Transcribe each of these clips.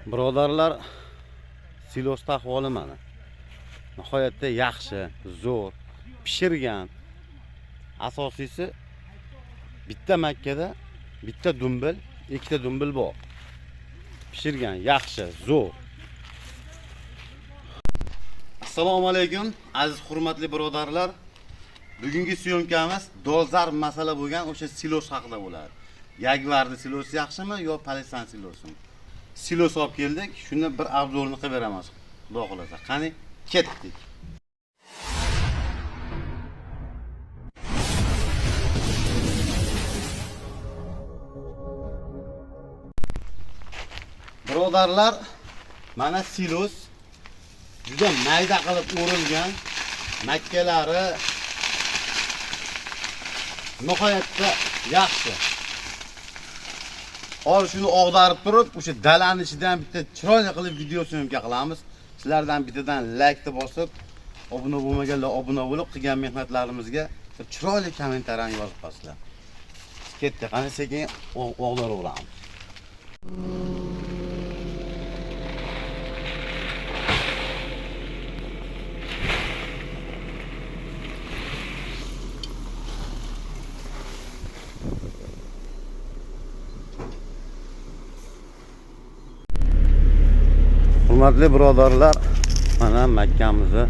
Birodarlar, silosda ahvoli mana. Nihoyatda yaxshi, zo'r, pishirgan. Asosiysi bitta makkada bitta dumbil, ikkita dumbil bor. Pishirgan, yaxshi, zo'r. Assalomu alaykum, aziz hurmatli birodarlar. Bugungi syomkamiz dolzarb masala bo'lgan o'sha silos haqida bo'ladi. Yagvardi silosi yaxshimi yo Palestan silosimi? Silos olib keldik, shuni bir obzorni qilib beramiz. Xudo xolasa. Qani, ketdik. Birodarlar, mana silos juda mayda qilib o'rilgan, makkalari nihoyatda yaxshi. Hozir shuni og'darib turib, o'sha dalani ichidan bitta chiroyli qilib video syomka qilamiz. Sizlardan bittadan like bosib, obuna bo'lmaganlar obuna bo'lib, qilgan mehnatlarimizga bir chiroyli kommentariyani yozib qo'yasizlar. Ketdik, qani sekin og'daraveramiz. Hurmatli birodarlar, mana makkamizni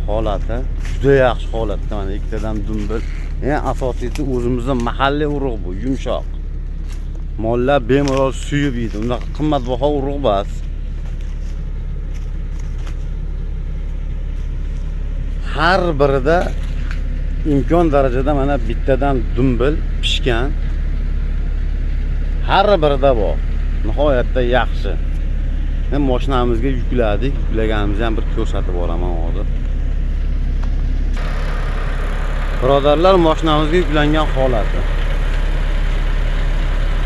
holati juda yaxshi holatda. Mana ikkitadan dumbil. Eng asosiysi o'zimizning mahalliy urug' bu, yumshoq. Mollar bemalol suyib yeydi. Unaqa qimmatbaho urug' emas. Har birida imkon darajada mana bittadan dumbil pishgan. Har birida bor. Nihoyatda yaxshi. Hem mashinamizga yukladik, yuklaganimizni ham bir ko'rsatib boraman hozir. Birodarlar, mashinamizga yuklangan holati.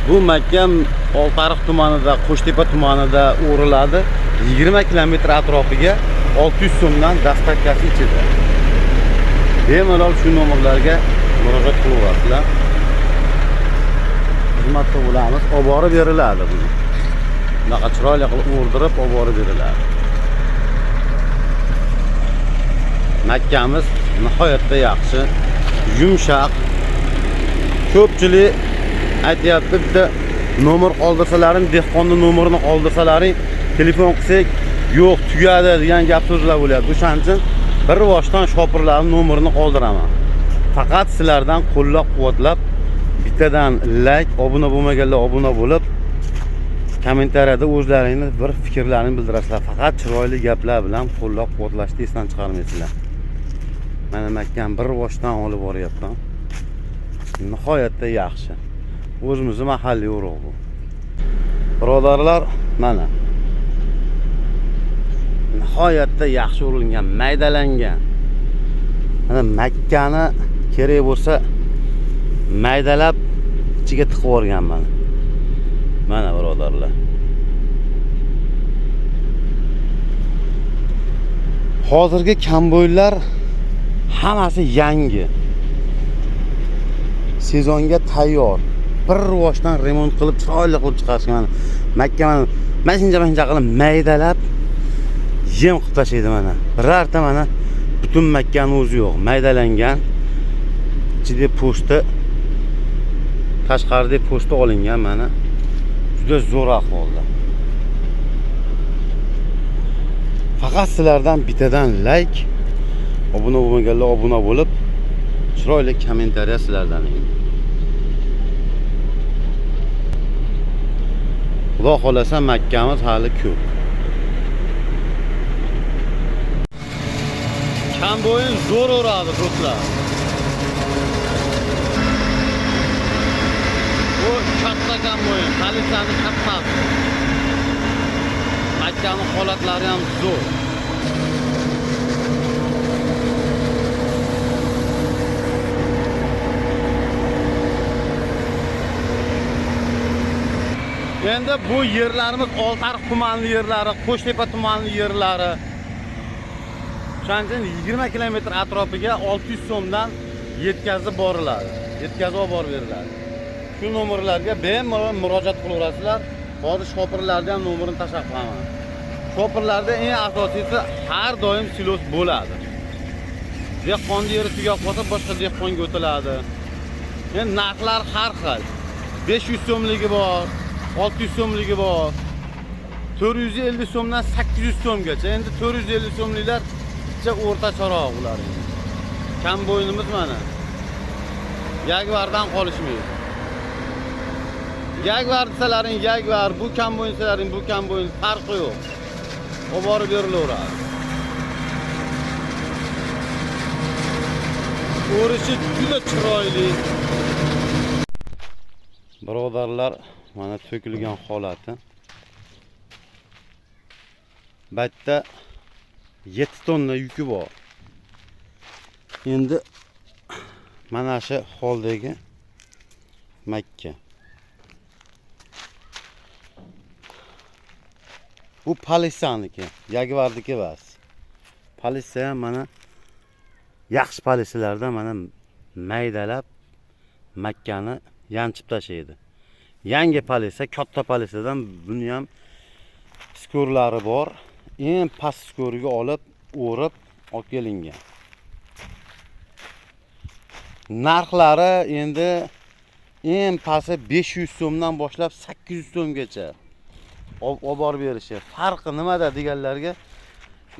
Bu makka Oltiariq tumanida, Qo'shtepa tumanida o'riladi. 20 kilometr atrofiga 600 so'mdan dastavkasi ichida. Bemalol shu nomerlarga murojaat qilaverasizlar. Xizmatda bo'lamiz, olib borib beriladi buni. Bunaqa chiroyli qilib o'rdirib olib borib beriladi. Makkamiz nihoyatda yaxshi, yumshoq. Ko'pchilik aytyapti, bitta nomer qoldirsalaring, dehqonning nomerini qoldirsalaring, telefon qilsak, yo'q, tugadi degan gap so'zlar bo'lyapti. O'shaning uchun bir boshdan shopirlarning nomerini qoldiraman. Faqat sizlardan qo'llab-quvvatlab, bittadan like, obuna bo'lmaganlar obuna bo'lib, kommentariyada o'zlaringni bir fikrlarini bildirasizlar. Faqat chiroyli gaplar bilan qo'llab-quvvatlashni esdan chiqarmaysizlar. Mana makkani bir boshdan olib boryapman. Nihoyatda yaxshi. O'zimizni mahalliy urug' bu. Birodarlar, mana nihoyatda yaxshi urilgan, maydalangan. Mana makkani kerak bo'lsa maydalab ichiga tiqib yuborgan mana. Mana birodarlar. Hozirgi komboylar hammasi yangi. Sezonga tayyor. Bir boshdan remont qilib, chiroyli qilib chiqarishgan. Mana makka mana shuncha qilib maydalab yem qilib tashlaydi mana. Birorta mana butun makkani o'zi yo'q, maydalangan. Ichida po'sti, tashqarida po'sti olingan mana. Juda zo'r ahvolda. Faqat sizlardan bittadan like, obuna bo'lmaganlar obuna bo'lib, chiroyli kommentariya sizlardan. Xudo xolasa makkamiz hali ko'p. Kamboyin zo'r o'radi do'stlar. Bu katta kamboyin, Khalisani kattasi. Makkaning holatlari ham zo'r. Endi bu yerlarimiz Oltiariq tumani yerlari, Qo'shtepa tumani yerlari. O'shaning uchun 20 kilometr atrofiga 600 so'mdan yetkazib boriladi. Yetkazib olib borib beriladi. Shu nomerlarga bemalol murojaat qilaverasizlar. Hozir shopirlarni ham nomerini tashlab qo'yaman. Shopirlarda eng asosiysi har doim silos bo'ladi. Dehqonni yeri tugab qolsa, boshqa dehqonga o'tiladi. Endi narxlar har xil. 500 so'mligi bor, 600 so'mligi bor. 450 so'mdan 800 so'mgacha. Endi 450 so'mliklar o'rtacharoq ular endi. Kombaynimiz mana. Jaguardan qolishmaydi. Jaguar desalaring Jaguar, bu kombayn desalaring bu kombayn, farqi yo'q. Olib borib berilaveradi. O'rishi juda chiroyli. Birodarlar, mana to'kilgan holati. Baytda 7 tonna yuki bor. Endi mana shu holdagi makka. Bu Palisaniki, Jaguarniki emas. Palisa ham mana yaxshi palisalarda mana maydalab makkani yanchib tashlaydi. Yangi palisa, katta palisadan buni ham skorlari bor. Eng past skoriga olib, o'rib olib kelingan. Narxlari endi eng pasti 500 so'mdan boshlab 800 so'mgacha olib borib berishi. Farqi nimada deganlarga,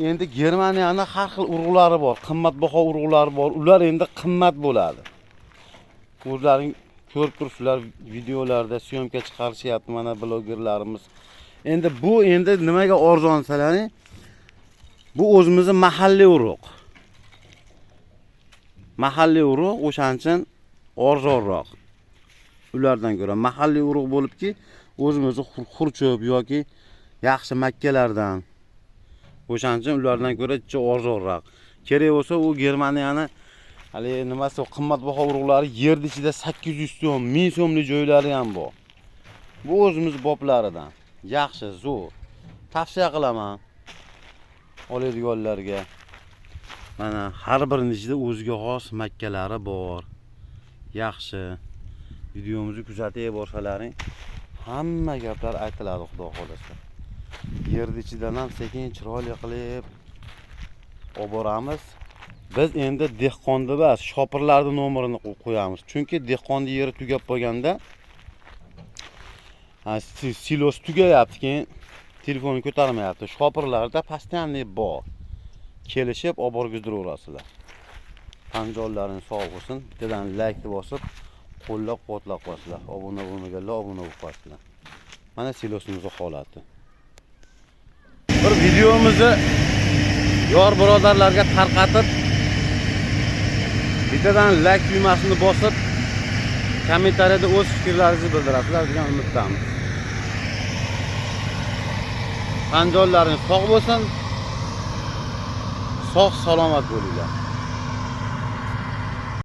endi Germaniyani har xil urug'lari bor, qimmatbaho urug'lari bor. Ular endi qimmat bo'ladi. O'zlaring ko'rib turibsizlar videolarda syomka chiqarishyapti mana blogerlarimiz. Endi bu endi nimaga arzon desalaring, bu o'zimizni mahalliy urug'. Mahalliy urug' o'shaning uchun arzonroq. Ulardan ko'ra mahalliy urug' bo'libki, o'zimizni xurcho'p yoki yaxshi makkalardan. O'shaning uchun ulardan ko'ra ancha arzonroq. Kerak bo'lsa u Germaniyani hali nimasi qimmatbaho urug'lari yerni ichida 800 so'm, 1000 so'mlik joylari ham bor. Bu o'zimiz boplaridan. Yaxshi, zo'r. Tavsiya qilaman oladiganlarga. Mana har birining ichida o'ziga xos makkalari bor. Yaxshi. Videomizni kuzatib borsalaring hamma gaplar aytiladi, Xudo xolasa. Yerni ichidan ham sekin chiroyli qilib olib boramiz. Biz endi dehqonni emas, shopirlarning nomerini qo'yamiz. Chunki dehqonni yeri tugab qolganda silos tugayapti, keyin telefonni ko'tarmayapti. Shopirlarda постоянный bor. Kelishib olib borgizdiraverasizlar. Tanjonlaring sog' bo'lsin. Bittadan like bosib, qo'llab-quvvatlab qo'yasizlar. Obuna bo'lmaganlar obuna bo'lib qo'yasizlar. Mana silosimizni holati. Bir videomizni yor birodarlarga tarqatib, bittadan like tugmasini bosib, kommentariyada o'z fikrlaringizni bildirasizlar degan umiddamiz. Tanjonlaring sog' bo'lsin. Sog' salomat bo'linglar.